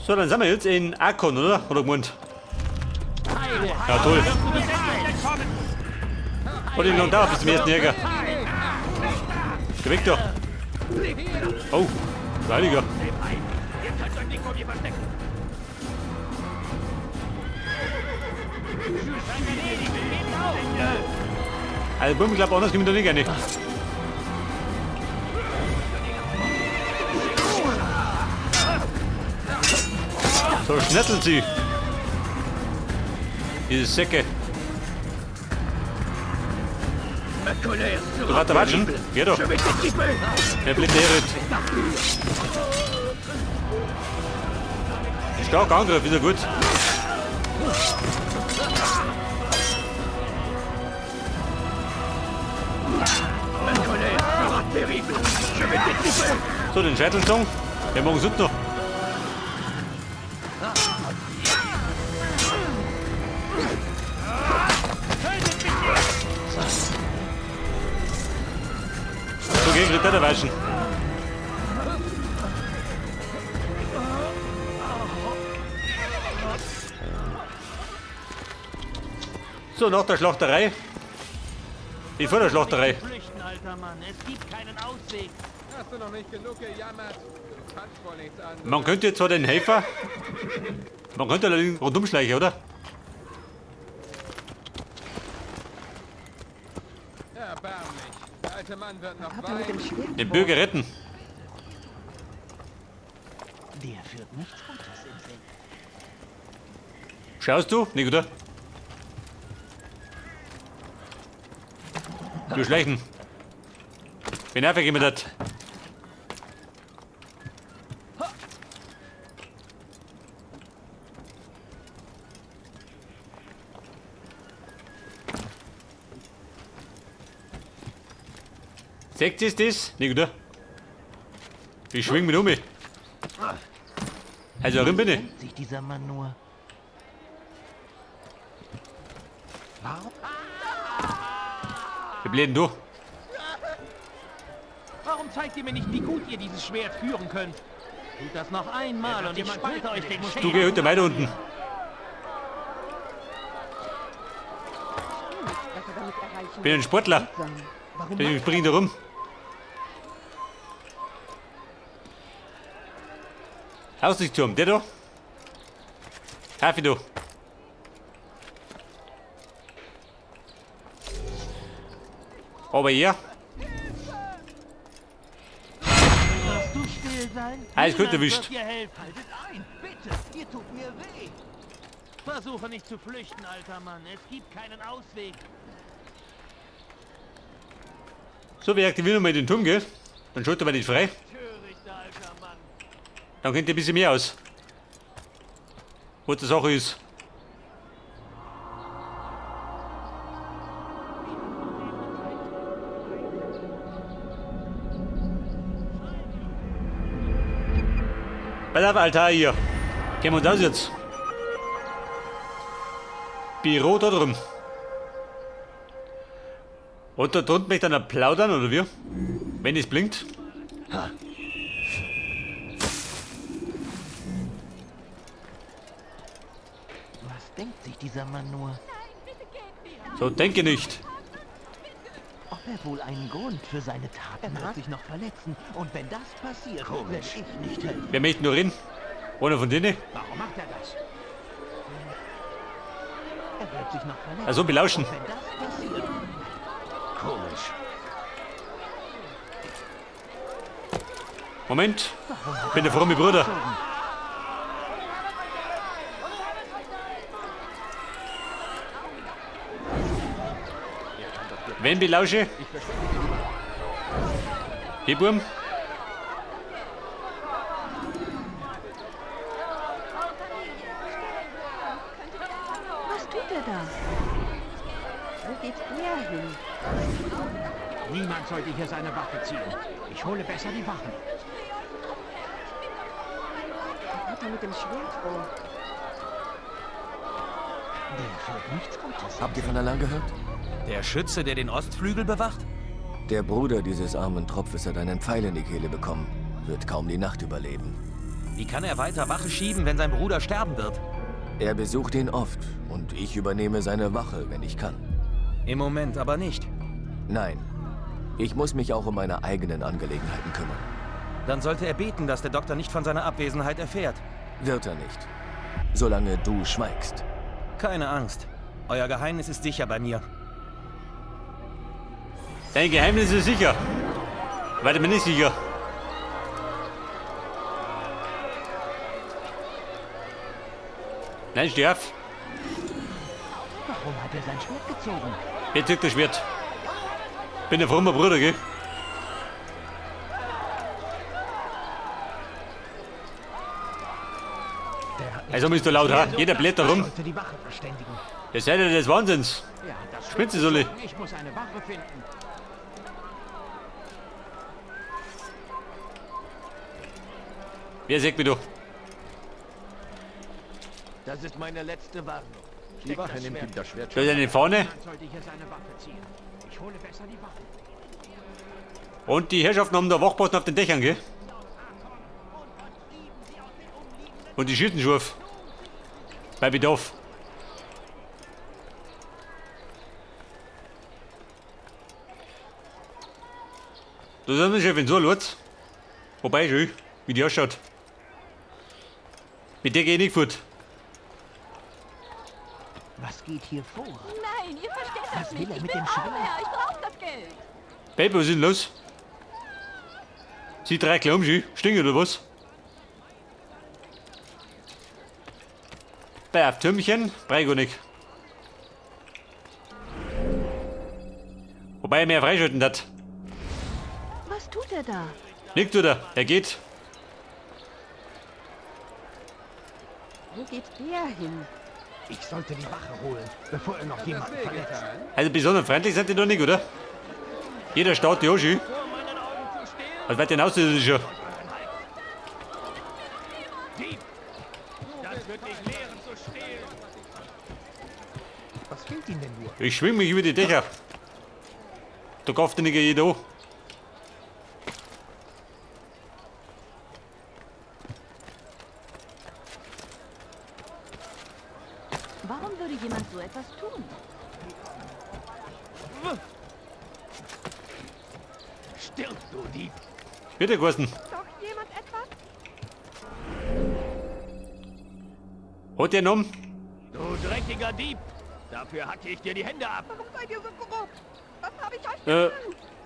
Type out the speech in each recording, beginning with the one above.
So, dann sind wir jetzt in Akkon, oder? Hat er gemeint. Ja, toll. Hat ihn lang dauert bis zum ersten Jäger. Geh weg da. Oh, Heiliger. Also, Buben, ich glaube, anders kommen wir da nicht rein. So, schnettelt sie. Diese Säcke. Du warte, watschen. Geh doch. Der blinde Erit. Starker Angriff, ist ja gut. So, den Scheitelzong. Der morgen sind noch. So, gegen Ritter der Weichen. So, nach der Schlachterei. Wie vor der Schlachterei. Flüchten, alter Mann. Es gibt keinen Ausweg. Hast du noch nicht genug gejammert? Du kannst wohl nichts anderes. Man könnte zwar den Helfer. Man könnte allerdings rundum schleichen, oder? Erbärmlich. Der alte Mann wird noch Hat er mit dem weinen. Schwert Den vor? Bürger retten. Der führt nichts Gutes im Sinn. Schaust du? Nicht, oder? Du schleichen. Wie nervig immer das. Seht ihr das? Nicht, oder? Ich schwing mich um. Also, warum bin ich? Denkt sich dieser Mann nur. Wie blöd denn du? Warum zeigt ihr mir nicht, wie gut ihr dieses Schwert führen könnt? Tut das noch einmal und ich spalte euch den Schädel. Du geh heute weiter unten. Was er damit erreichen Bin ein Sportler. will. Sein. Warum Ich spring da rum. Aussichtsturm, der da? Hafi du. Aber ja, Wirst du still sein? Alles gut Niemand erwischt. wird dir helfen. Haltet ein, bitte. Ihr tut mir weh. Versuche nicht zu flüchten, alter Mann. Es gibt keinen Ausweg. so, wir aktivieren mal den Turm, gell? Dann schalten wir den frei. Törichter alter Mann. Dann kennt ihr ein bisschen mehr aus. Was die Sache ist. Pass auf, Alter, hier. Gehen wir uns aus jetzt. Büro da drum. Und da drunten möchte einer plaudern, oder wie? Wenn es blinkt. Was denkt sich dieser Mann nur? So, denke nicht. Ob er wohl einen Grund für seine Taten hat? Wird sich noch verletzen. Und wenn das passiert, werde ich nicht helfen. Wer möchte nur reden? Einer von denen? Warum macht er das? Er wird sich noch verletzen. Also belauschen. Und wenn das passiert. Komisch. Moment. Bin der fromme Bruder. Wen belausche? Hey, Burm. Was tut er da? Wo geht er hin? Niemand sollte hier seine Waffe ziehen. Ich hole besser die Wachen. Was hat er mit dem Schwert vor? Der führt nichts Gutes. Habt ihr von Alain gehört? Der Schütze, der den Ostflügel bewacht? Der Bruder dieses armen Tropfes hat einen Pfeil in die Kehle bekommen. Wird kaum die Nacht überleben. Wie kann er weiter Wache schieben, wenn sein Bruder sterben wird? Er besucht ihn oft und ich übernehme seine Wache, wenn ich kann. Im Moment aber nicht. Nein, ich muss mich auch um meine eigenen Angelegenheiten kümmern. Dann sollte er beten, dass der Doktor nicht von seiner Abwesenheit erfährt. Wird er nicht. Solange du schweigst. Keine Angst. Euer Geheimnis ist sicher bei mir. Dein Geheimnis ist sicher. Weiter bin ich sicher. Nein, steh auf. Warum hat er sein Schwert gezogen? Jetzt zieht das Schwert. Bin ein frommer Bruder, gell? Also bist du laut, ha? Jeder blättert rum. Sollte die Wache verständigen. Ihr seid ja des Wahnsinns. Er hat das Spitze, Schwert Sulli. gezogen. Ich muss eine Wache finden. Wer sagt mir doch? Das ist meine letzte Warnung. Die Wache nimmt ihm das Schwert Da ist eine Fahne. Niemand sollte hier seine Waffe ziehen. Ich hole besser die Wache. Und die Herrschaften haben da Wachposten auf den Dächern, gell? Und die schießen schon auf. Bei Bedarf. Da sind wir Chefin, so Lutz. Wobei, schön, wie die ausschaut. Mit der geh ich nicht fort. Was geht hier vor? Nein, ihr versteht das Was will nicht. er Ich mit bin dem arm, Schwert? Herr. Ich brauche das Geld. Baby, was ist denn los? Sie drei gleich um, schön. Stinken oder was? Bei auf Türmchen, brauch ich nicht. Wobei er mehr freischalten hat. Was tut er da? Nick tut er, er geht. Wo geht der hin? Ich sollte die Wache holen, bevor er noch jemanden verletzt. Also besonders freundlich sind die doch nicht, oder? Jeder staut die an, schön. Was wird denn aus, das ist schon? Was fehlt Ihnen denn nur? Ich schwing mich über die Dächer. Da kauft nicht jeder an. Warum würde jemand so etwas tun? Stirb, du Dieb! Bitte, Gorsten. Doch jemand etwas? Hat der genommen? Du dreckiger Dieb! Dafür hacke ich dir die Hände ab! Warum seid ihr so grob? Was habe ich euch getan?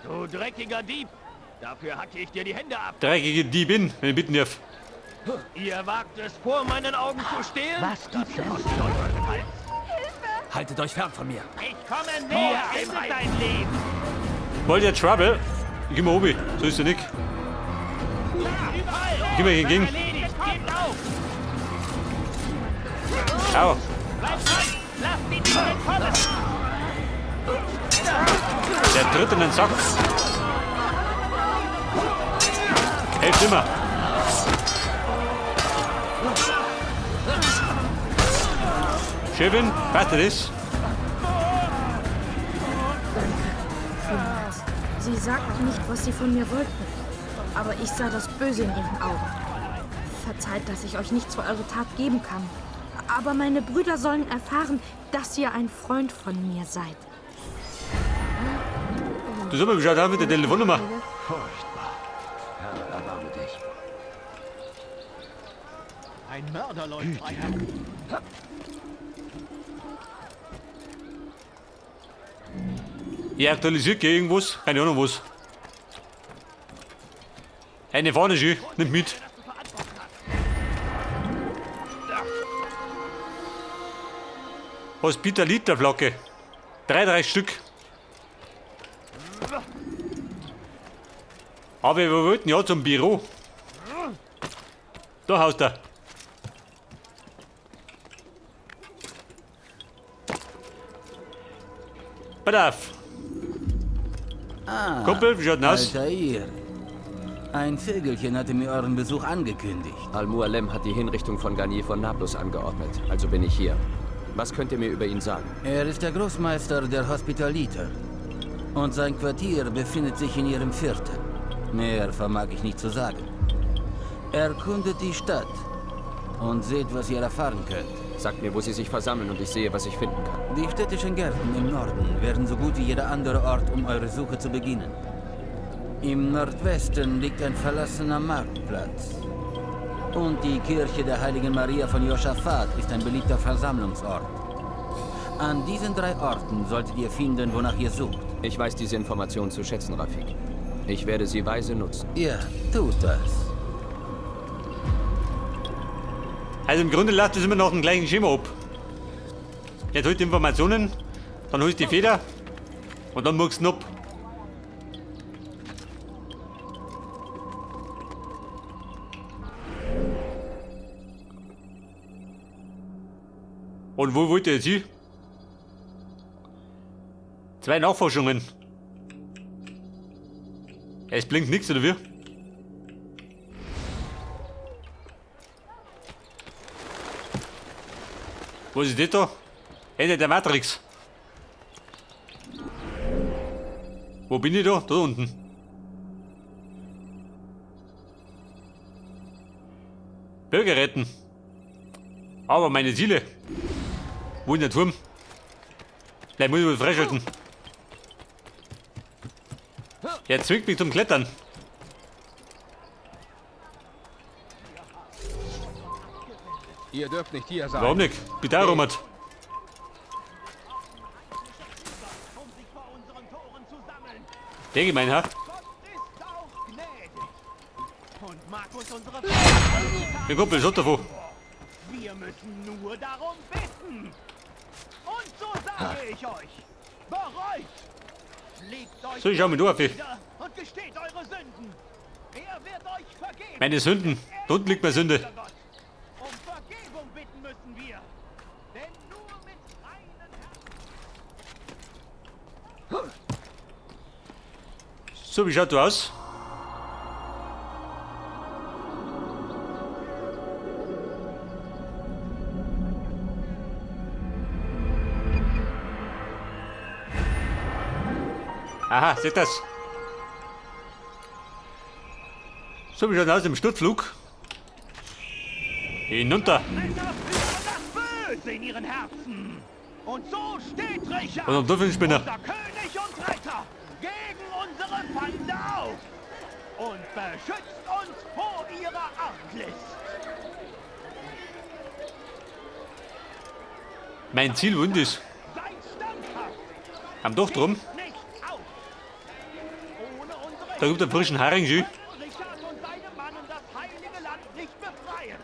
Du dreckiger Dieb! Dafür hacke ich dir die Hände ab! Dreckige Diebin, wenn ich bitten darf. Ihr wagt es, vor meinen Augen zu stehlen? Was gibt es? Haltet euch fern von mir. Ich komme näher, endet dein Leben. Wollt ihr Trouble? Ich geh mal oben. So ist er nicht. Ich geh mal hier entgegen. Erledigt, gebt auf. Au. Bleibt dran. Lasst ihn nicht entkommen. Der tritt in den Sack. Helft immer. Chefin, passt dir das? Vielmals. Sie sagten nicht, was sie von mir wollten, aber ich sah das Böse in ihren Augen. Verzeiht, dass ich euch nichts für eure Tat geben kann. Aber meine Brüder sollen erfahren, dass ihr ein Freund von mir seid. Du soll mal Bescheid haben mit der Telefonnummer. Furchtbar. Herr, erbarme dich. Ein Mörder läuft frei herum. Ich aktualisiert gell, irgendwas. Keine Ahnung was. Eine Fahne schön. Nimmt mit. Hospitaliterflagge. 33 Stück. Aber wir wollten ja zum Büro. Da haust er. Pass auf. Ah, Kumpel, wie schaut denn aus? Altair. Ein Vögelchen hatte mir euren Besuch angekündigt. Al-Mualem hat die Hinrichtung von Garnier von Nablus angeordnet, also bin ich hier. Was könnt ihr mir über ihn sagen? Er ist der Großmeister der Hospitaliter. Und sein Quartier befindet sich in ihrem Viertel. Mehr vermag ich nicht zu sagen. Erkundet die Stadt und seht, was ihr erfahren könnt. Sagt mir, wo sie sich versammeln und ich sehe, was ich finden kann. Die städtischen Gärten im Norden werden so gut wie jeder andere Ort, um eure Suche zu beginnen. Im Nordwesten liegt ein verlassener Marktplatz. Und die Kirche der Heiligen Maria von Joschafat ist ein beliebter Versammlungsort. An diesen drei Orten solltet ihr finden, wonach ihr sucht. Ich weiß diese Information zu schätzen, Rafik. Ich werde sie weise nutzen. Ja, tut das. Also im Grunde läuft das immer noch dem gleichen Schema ab. Jetzt holst du Informationen, dann holst du die Feder und dann muckst du ab. Und wo wollt ihr jetzt hin? 2 Nachforschungen. Es blinkt nichts, oder wie? Was ist das da? Ende der Matrix. Wo bin ich da? Da unten. Bürger retten. Aber meine Ziele. Wo ist der Turm? Vielleicht muss ich wohl freischalten. Er zwingt mich zum Klettern. Ihr dürft nicht hier sein. Warum nicht? Bitte, Robert. Der gemein, ha? Der Kumpel ist davon. Wir müssen nur darum bitten. Und so sage ich euch, bereut! Legt euch So, ich schau mir durch, und gesteht eure Sünden. Er wird euch vergeben. Meine Sünden. Da unten liegt meine Sünde. Um Vergebung bitten müssen wir. Denn nur mit reinen Herzen. So, wie schaut du aus? Aha, seht das? So, wie schaut aus im Sturzflug? Hinunter. Das Böse in ihren Herzen. Und so steht Richard, Und am Teufelsspinner. unser König und Retter, gegen unsere Feinde auf und beschützt uns vor ihrer Arglist. Mein Ziel wund ist. Am Doch drum. Da gibt es einen frischen Haring, schön. Richard und seine Mannen das heilige Land nicht befreien.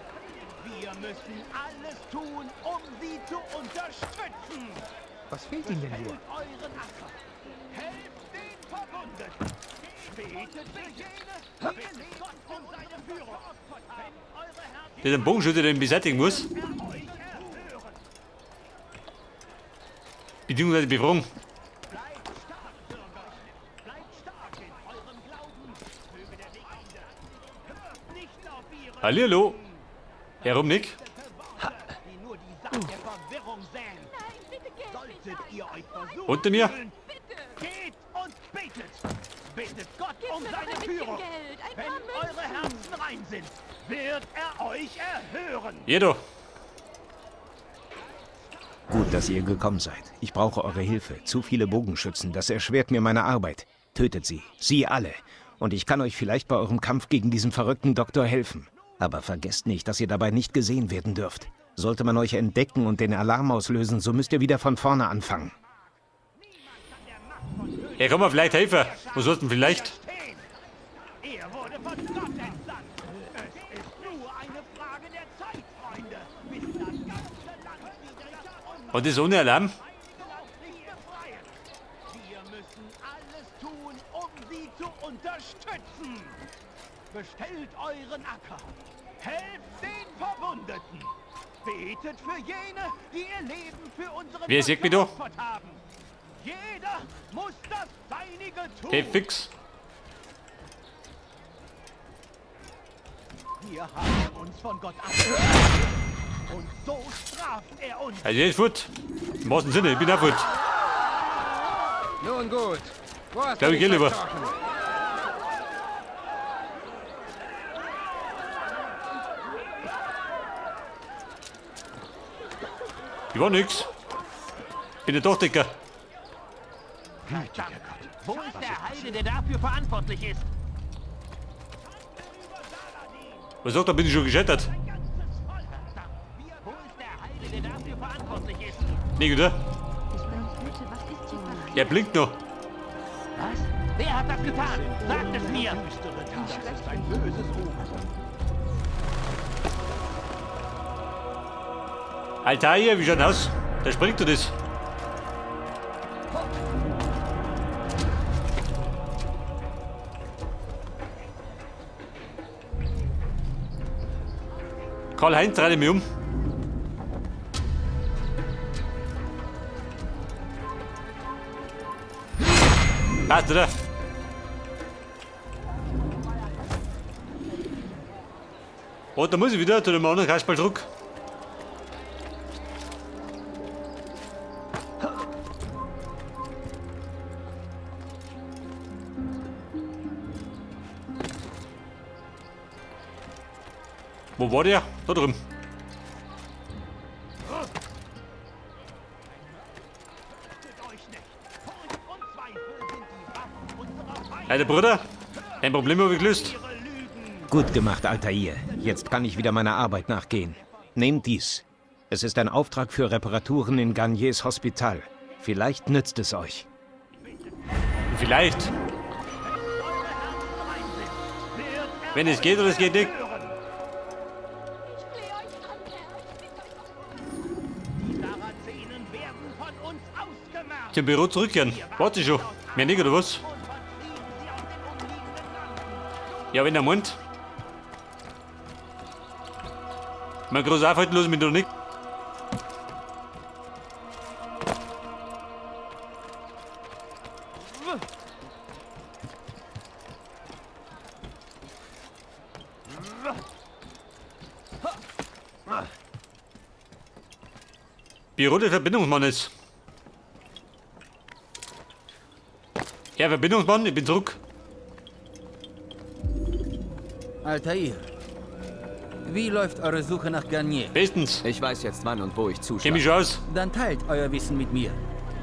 Wir müssen alles tun, um sie zu unterstützen. Was fehlt Ihnen denn nur? Euren Acker. Helft den Verwundeten. Betet für jene, die ihr Gott um seine Führung. Wenn eure Herzen Der den Bogenschütze, den ich beseitigen muss. Beziehungsweise Befragung. Hallihallo. Warum nicht? Unter mir. Geht und betet. Bittet Gott um seine Führung. Wenn eure Herzen rein sind, wird er euch erhören. Jeder. Gut, dass ihr gekommen seid. Ich brauche eure Hilfe. Zu viele Bogenschützen, das erschwert mir meine Arbeit. Tötet sie. Sie alle. Und ich kann euch vielleicht bei eurem Kampf gegen diesen verrückten Doktor helfen. Aber vergesst nicht, dass ihr dabei nicht gesehen werden dürft. Sollte man euch entdecken und den Alarm auslösen, so müsst ihr wieder von vorne anfangen. Ja, komm mal, vielleicht helfen. Was soll's denn vielleicht? Er wurde von Gott entsandt. Es ist nur eine Frage der Zeit, Freunde, bis das ganze Land wieder Und das ohne Alarm? Wir müssen alles tun, um sie zu unterstützen. Bestellt euren Acker. Helft den Verwundeten. Betet für jene, die ihr Leben für unseren Wer sieht mich da? geopfert haben. Jeder muss das Seinige tun. Hey, fix. Wir haben uns von Gott abgewendet. Und so straft er uns. Also, er ist fort. Im wahrsten Sinne, ich bin auch fort. Nun gut. Wo hast Glaub du ich, geh dich lieber. verkrochen? Ich war nix. Bin der Dachdecker. Verdammt! Wo ist der Heide, der dafür verantwortlich ist? Was sagt, da bin ich schon gescheitert. Wo ist der Heide, der dafür verantwortlich ist? Nee, oder? Er blinkt noch. Was? Wer hat das getan? Sagt es mir! Das ist ein böses Omen. Altair, wie schaut aus? Da springt du das. Karl-Heinz dreht mich um. Passt, oder? Oh, da muss ich wieder zu dem anderen Kasperl zurück. Wo war der? Da drüben. Alter Bruder, dein Problem habe ich gelöst. Gut gemacht, Altair. Jetzt kann ich wieder meiner Arbeit nachgehen. Nehmt dies. Es ist ein Auftrag für Reparaturen in Garniers Hospital. Vielleicht nützt es euch. Vielleicht. Wenn es geht oder es geht nicht. Zum Büro zurückkehren. Warte schon. Mehr nicht, oder was? Ja, wenn er meint. Mein groß aufhalten lasse mich doch nicht. Büro des Verbindungsmannes. Herr Verbindungsmann, ich bin zurück. Altair, wie läuft eure Suche nach Garnier? Bestens. Ich weiß jetzt, wann und wo ich zuschlage. Kenn mich schon aus. Dann teilt euer Wissen mit mir.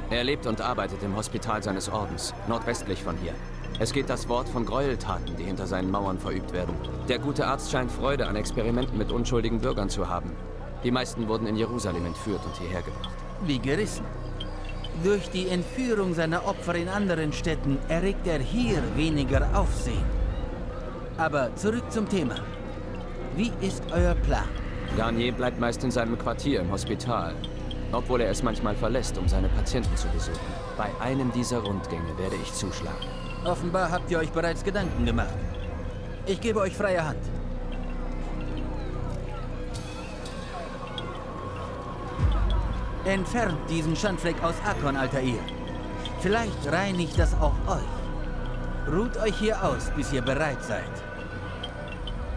Er lebt und arbeitet im Hospital seines Ordens, nordwestlich von hier. Es geht das Wort von Gräueltaten, die hinter seinen Mauern verübt werden. Der gute Arzt scheint Freude an Experimenten mit unschuldigen Bürgern zu haben. Die meisten wurden in Jerusalem entführt und hierher gebracht. Wie gerissen. Durch die Entführung seiner Opfer in anderen Städten erregt er hier weniger Aufsehen. Aber zurück zum Thema. Wie ist euer Plan? Garnier bleibt meist in seinem Quartier im Hospital, obwohl er es manchmal verlässt, um seine Patienten zu besuchen. Bei einem dieser Rundgänge werde ich zuschlagen. Offenbar habt ihr euch bereits Gedanken gemacht. Ich gebe euch freie Hand. Entfernt diesen Schandfleck aus Akkon, Altair. Vielleicht reinigt das auch euch. Ruht euch hier aus, bis ihr bereit seid.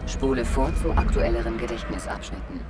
Spule vor zu aktuelleren Gedächtnisabschnitten.